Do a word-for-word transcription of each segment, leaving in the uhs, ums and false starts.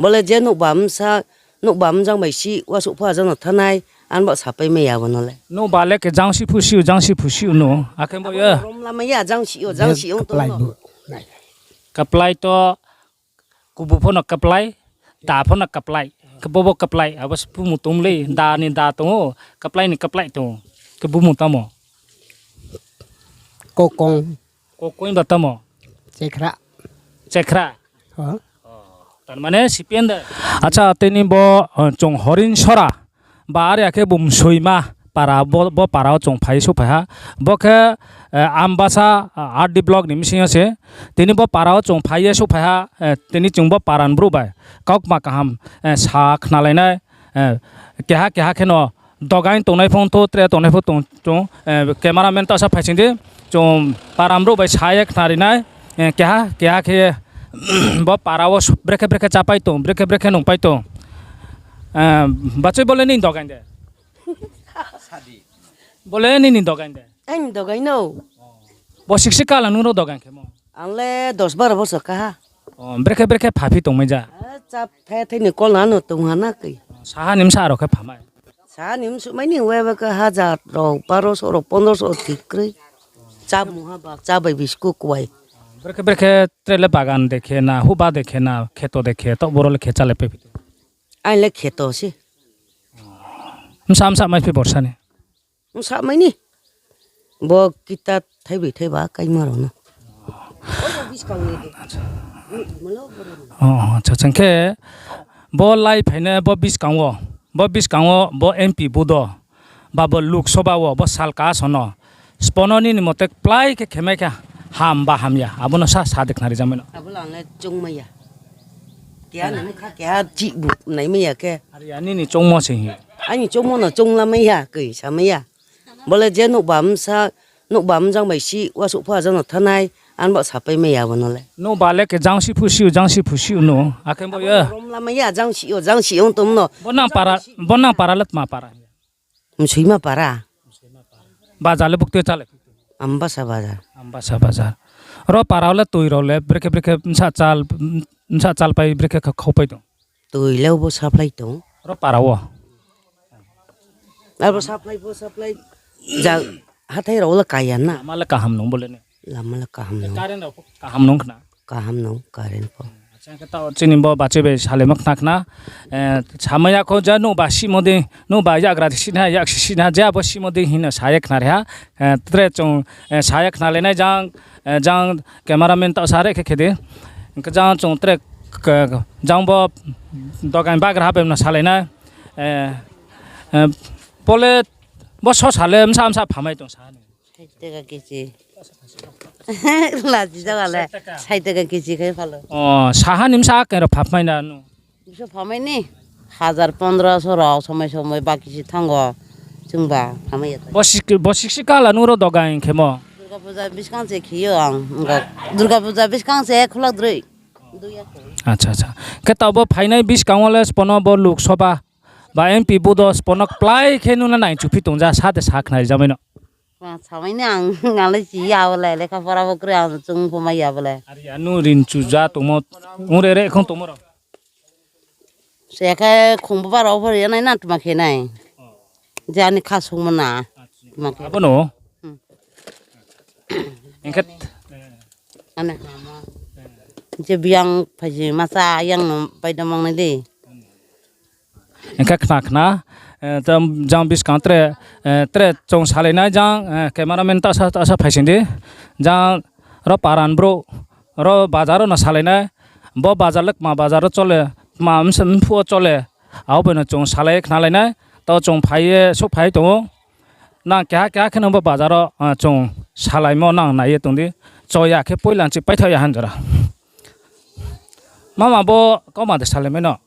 Bo le je nouhba msa, nouhba mjang bai si, wasouh pho ajang no thanai, ang bo sapai mai ya bo no le. Nouhba le khe jang si phu si ou, jang si phu si ou no, akhe bo ye. Rom lamai ya, jang si ou, jang si ou tong no. Kaplai to, kubu pho no kaplai, da pho no kaplai, khe bo bo kaplai, abo se phumu tong le, da ni da tong ou, kaplai ni kaplai tong ou, khe bumu tamo. Kokong. Kokong ba tamo. Chekhra. Chekhra. Tar mane C P M de. Acha, tini bo, chung Horinsora. Ba are ya khe bumsoima para, bo para wo chung phai souhphai ha. Bo khe, Ambasa, R D block ni bsing yo se. Tini bo para wo chung phai ye souhphai ha, tini chung bo para ni brouh bai kaukma kaham sa khnalai nai, keha keha kheno dogaing tongnai pho tong, tre tongnai pho tong, cameraman taohsa phai sing di, chung para ni brouh bai sa ye khnari nai, keha keha khe bo para wo brekhe brekhe chápai tong, brekhe brekhe nungpai tong. Bachoi, bo le nini dogaing de? Bo le nini dogaing de? Aini dogaing no. Bo siksi kala nung ro dogaing khemo? Ang le dos baro bosor kaha. Brekhe brekhe phaphi tongmai ja? Chá thai thai ni kol ano tong ha na koi. Saha ni bsa rao khe phamai? Saha ni bsa mai ni, weba khe hajar rao, baroso rao, pondroso rao thik kroi. Chá mungha ba, chá bai biscuit kuai. Brekhe brekhe tre le bagan de khe na, huba de khe na, kheto de khe, taoh boro le khe chálai pai phi tong? Aini le kheto se. Bsa bsa mai phi borsa ni? Bsa mai ni. Bo kita thaibroi thaiba kaima rao no. Acha, acha, khe bo lai phainai bo buskang wo, bo buskang wo bo M P budo, ba bo Lok Sabha wo bo sal kaha sono, sbo no nini mote kplái khe khemai khe ham ba hamya, abo no sa sa de khnari jamai no. Abo le ang le choungmai ya. Keha ni bkha keha chih bu naimai ya khe. Are ya nini choungmo se hing. Aini choungmo no chounglamai ya, koi samai ya. Bo le je nouhba msa, nouhba mjang bai si, wasouh pho ajang no thanai, ang bo sapai mai ya bo no le. Nouhba le khe jang si phu si ou, jang si phu si ou no, akhe bo ye. Rom lamai ya, jang si ou, jang si ou tong no. Bo nang para le tma para? Msoima para. Bazar le buktui chálai? Ambasa bazar. Ambasa bazar. Ro para wo le toi rao le brekhe brekhe bsa chálpai brekhe khaupai tong? Toi le bo supply tong. Ro para wo? Abo supply pho supply. Ja, hathái rao le kaya na. Lama le kaham nung bo le ni? Lama le kaham nung. Current rao pho kaham nung khna? Kaham nung current pho. Acha, khe taoh chini bo bachoi bai salaimo khna khna. Samai ya kho ja nouhba simo dei, nouhba yagra sini ha, yaksi sini ha, je abo simo dei hing no sa ye khnari ha. Tre chung sa ye khnalai nai jang, jang cameraman taoh sa re khe khe di. Hing khe jang chung tre, jang bo dogan bagraha bai no salai nai. Bo le bo sosa le bsa bsa phamai tong sa ni? Sait taka kg. Laji jaga le. Sait taka kg khe phalo. Saha ni bsa khe ro phamai na nu? Bsa phamai ni. Hajar pondroso rao somoi somoi baki se thango. Chungba phamai ya. Bo siksi kala nung ro dogan khemo? Durga puja buskang se khe yo ang. Durga puja buskang se kholak droi. Acha, acha. Khe taoh bo phainai buskang wo le sbo no bo Lok Sabha ba M P budo sbo no kplái khe nung no naichuphi tong ja, sa de sa khnari jamai no. Samai ni ang, ang le si ya bo le, lekha pora bo kroi, ang chung pho mai ya bo le. Are ya nu rinchu ja tongmo, ong re re khong tongmo rao. Se khe khong bo ba rao pho ri ya nai na tma khe nai. Je ani kha sungmo na. Tma khe. Abo no? Hing khe je biyang phai se masa yang no bai da mang nai di. Hing khe khna khna, jang buskang tre, tre chung salai nai jang, cameraman taoh sa, taoh sa phai sing di. Jang ro para ni brouh, ro bazar wo no salai nai. Bo bazar le kma bazar wo chole, kma mphuh wo chole. Abo bai no chung salai khnalai nai. Taoh chung phai ye souhphai tong ou. Nang keha keha khe no bo bazar wo chung salaimo nang nai ye tong di. Choya khe poila nchih paithaoh ya han jora. Mama bo kauma de salaimai no?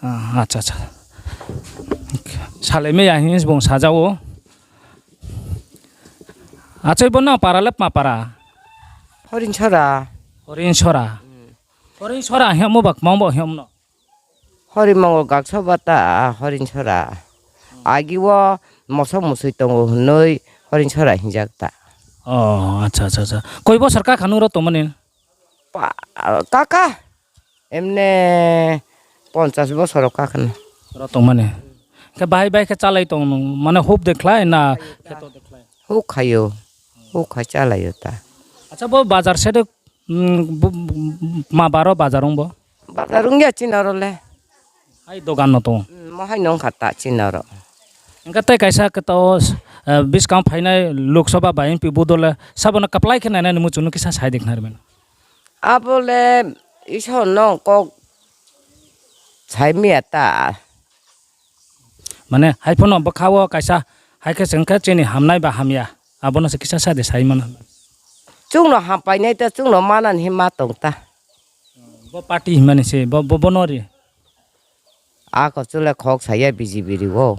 Acha, acha. Salaimai ya hing bung saja ou. Achai, bo nang para le tma para? Horinsora. Horinsora. Horinsora hingmo ba kmang bo hingmo no? Horimongo gaksa bata Horinsora. Agi wo moso musoi tongo hwnwi Horinsora hingjak ta. Acha, acha, acha. Koi bosor ka kha nung ro tongmani? Kaka. Emne ponchas bosor rao kakhna. Ro tongmani. Khe bahai bai khe chálai tong, mane houh de khlai na kheto de khlai? Houh khai ou. Houh khai chálai ou ta. Acha, bo bazar se de, mm, bo, bo, ma baro bazar ong bo? Bazar ong ya chini aro le. Hai dogan no tong? Mm, mo hai no ong kha ta chini aro. Hingkhe tei kaisa khe to, eh, buskang phainai Lok Sabha ba M P vote le sabo no kaplai khe nainai ni muchung no kisa sai di khna ri mano. Abo le Isor no kok sai mi ya ta. Mane, hai pho no bkha wo kaisa, hai khe chwng khe chini hamnai ba hamya, abo no se kisa sa de sai mano. Chung no ham painai ta, chung no manan hi ma tong ta. Bo party himani se, bo, bo, bo no ri. Ako chule khok saya B J P ri o.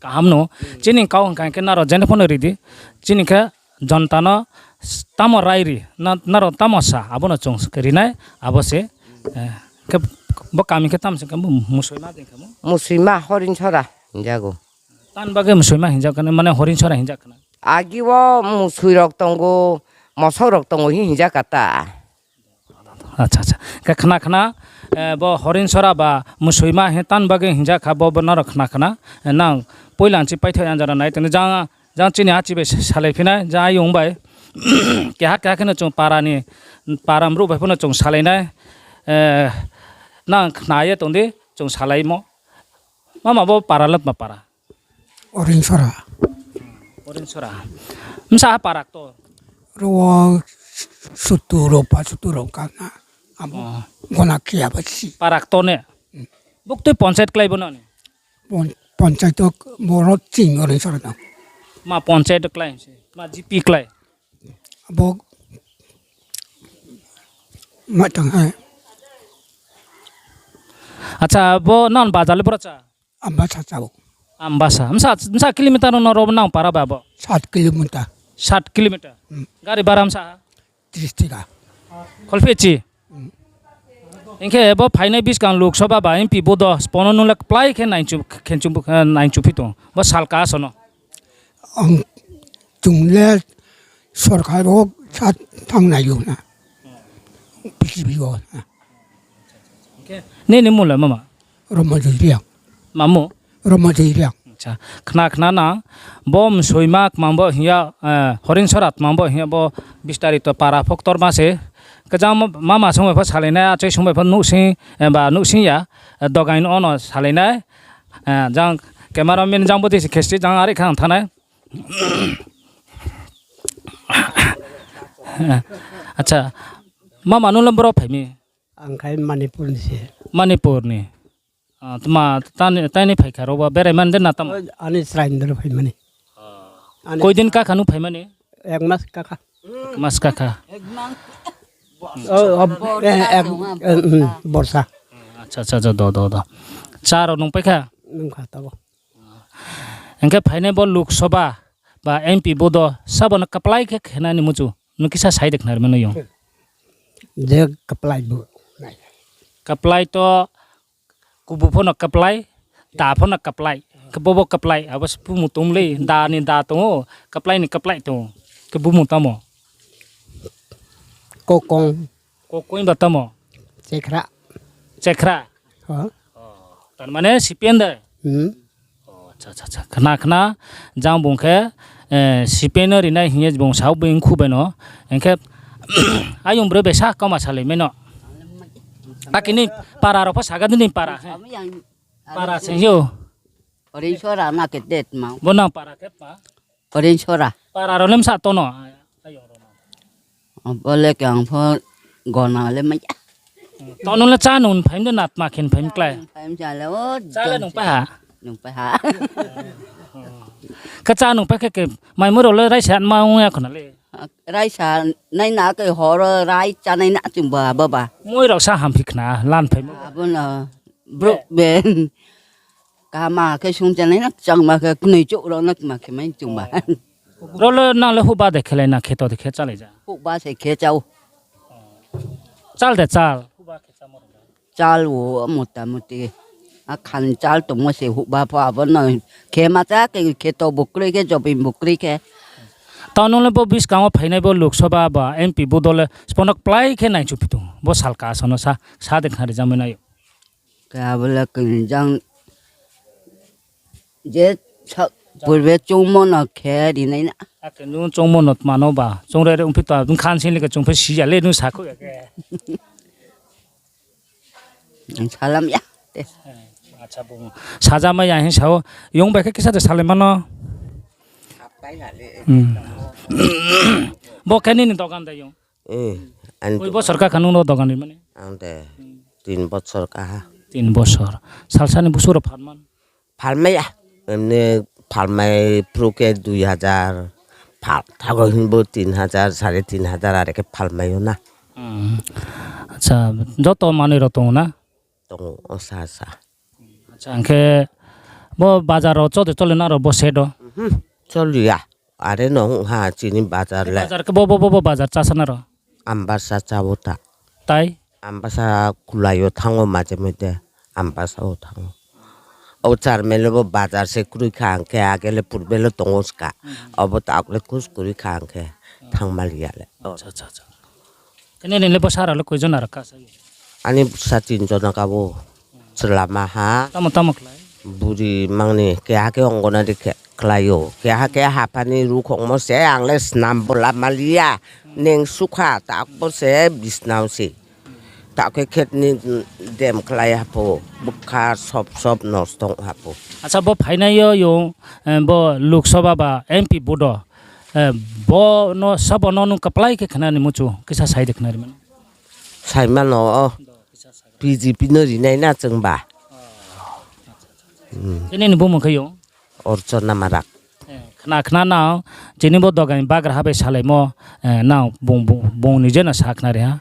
Kaham no, chini kau hingka hingke naro jene pho no ri di, chini khe jonta no s-, tamo rai ri, na-, naro tamo sa, abo no chung rinai, abo se, eh, khe bo kami khe tam se khe bo musoima din khe mo? Musoima Horinsora hinjago. Tan bagwi musoima hinjak khna, mane Horinsora hinjak khna. Agi o musoi rok tongo, mosok rok tongo hi hinjak kha ta. Acha, acha. Khe khna khna, eh, bo Horinsora ba musoima hi tan bagwi hinjak kha, bo, bo naro khna khna. Eh, nang poila nchi paithai anjara nai tini jang, jang chini achi bai salai phinai, jang ayung bai. Keha keha kheno chung para ni, para mruh bai phano chung salai nai. Eh, nang khna ye tong di, chung salai mo. Mama bo para lat ma para. Orinsora. Orinsora. Msa ha para kto? Ro sutu ro pa sutu ro ka na. Abo gona kia ba si. Para kto ne? Buktui ponchayat klai bo no ni? Pon-, ponchayat to boro ching Orinsora no. Ma ponchayat klai si. Ma G P klai. Abo ma tang hai. Acha, bo non bazar le boro cha? Ambasa chao. Ambasa. Msa, msa kilometer no ro nang para ba bo? Sat kilometer. Sat kilometer. Hmm. Gari bara msa ha? Tris taka. Kholphe chi? Hmm. Hingkhe bo phainai buskang Lok Sabha ba M P bo do, spono nung le kplai khe nainchu, khenchu, eh, nainchu phi tong. Bo salka asono. Ang chung le sorkar o sa thangnai yo na. B J P o na. Nini mung le mama? Romojoy Reang. Mamu? Romojoy Reang. Acha, khna khna na, bo msoima kmang bo hingya, eh, Horinsora kmang bo hingya bo bistarito para phoktor ma se. Khe jang ma-, mama song bai pho salai nai, achai song bai pho nuhsing, eh, ba nuhsing ya, eh, dogain ono salai nai. Eh, jang cameraman jang bo disi khesti jang ari khang thanai. Acha, mama nung le boro phai mi? Ang khai Manipur ni se. Manipur ni. Ah, tma, tani, tani phai kha ro ba berai man de na tamo? Ani srai ni ro phai mani. Ani koi din ka kha nu phai mani? Ek mas ka kha. Ek mas ka kha. Oh, oh, eh, ek, eh, mm, borsa. Acha, acha, acha, do, do, do. Cha ro nung pai kha? Nung kha tabo. Hingkhe phainai bo Lok Sabha ba M P bo do sabo no kaplai khe khenani muchu. Nung kisa sai de khna ri mano yung. Je kaplai bo. Kaplai to kubu pho no kaplai, da pho no kaplai. Khe bo bo kaplai, abo se bumu tong le, da ni da tong o, kaplai ni kaplai tong o. Khe bumu tamo? Kokong. Kokong ba tamo? Chekhra. Chekhra? Oh. Oh, tar mane C P M de? Hmm. Oh, acha, acha, acha. Khna, khna, jang bung khe, eh, C P M no rinai hingye bung sao bung khu bai no. Hingkhe, ayung bro bai sa kama salai meno. Akini para rok pho saga dini para. Para se yo. Orinsora na khe det ma. Bo nang para khe pa? Orinsora. Para rok nem sa tono. Bole khe ang pho gona le mai. Tono le cha nung phaim de natma khin phaim klai. Phaim cha le o. Cha le nung paha. Nung paha. Khe cha nung pa khe khe mai mui rok le raisa ma ong ya khna le. Raisa nai na khe horo rai cha nai na chung ba baba. Mui rok sa ham phi khna lan phaim. Abo no. Brouh ben. Kama khe sung chanai na, changma khe knoi chouh rao na kma khe mai chungba. Rao le nang le huba de khe lai na, kheto de khe chálai ja? Huba se khe chao. Chal de chal. Chal o, mota moti. A khan chal tongmo se huba pho abo no khe ma cha khe, kheto bukroi khe, jobin bukroi khe. Tao nung le bo buskang wo phainai bo Lok Sabha ba M P vote le sbo no kplái khe naichu phi tong. Bo sal ka asa no sa, sa de khna ri jang mai nai ou. Khe abo le kini jang je sa-, purbe choungmo no khe ri nai na. Akhe nung choungmo no tma no ba, choung re re ongphi to, bkha sing le khe chung phi si ya le nung sakhouh ya khe. Ang salam ya. Te. Acha, bo sajamai ya hing sao, yong bai khe kisa de salaima no. Hmm. Bo khe nini dogan de yong? Eh, ani Koi dogan. Bosor ka kha nung no dogan ri mani? Ang de tin bosor ka ha. Tin bosor. Salsa ni busu ro phalman? Phalmai ya. Emni phalmai phru khe dui hajar, phal thago himbo tin hajar, sare tin hajar are khe phalmai ou na. Hmm. Acha, joto manoi ro tong ou na? Tong ou, o sa sa. Acha, hing khe bo bazar ro chode chole na ro bo se do? Mhm, choli ya. Are no ong ha chini bazar le. Bazar khe bo, bo, bo, bo bazar chasa na ro? Ambasa chá ou ta. Tai? Ambasa kulai yo thanng ou maje moide. Ambasa wo thanng ou. O chairman le bo bazar se kroi kha hing khe, age le purbe le tong ou ska. Obo tak le kus kroi kha hing khe, thanng mali ya le. Acha, acha, acha. Khe nini le bo sara le koi jona ro kasa yo? Ani bsa tin jona ka bo. Chlama ha. Tamo tamo khlai? Buri mangni keha khe Anganwadi khe klái ou. Keha khe hapha ni rukhongmo se ang le snam bo lama li ya. Ning sukha, tak bo se bisna wo se. Tak khe khet ni dem klái ha pho. Bkha sob sob nosto ong ha pho. Acha, bo phainai yo, yo, eh, bo Lok Sabha ba M P vote o, eh, bo no, sabo no nung kplái khe khna ni muchu, kisa sai de khna ri mani. Saima no, o, B J P no ri nai na chwng ba. Chini ni bumung khe yo? Orchona Marak. Eh, khna, khna na, chini bo dogan ni bagraha bai salaimo, eh, nang bung, bung, bung ni je no sa khna ri ha.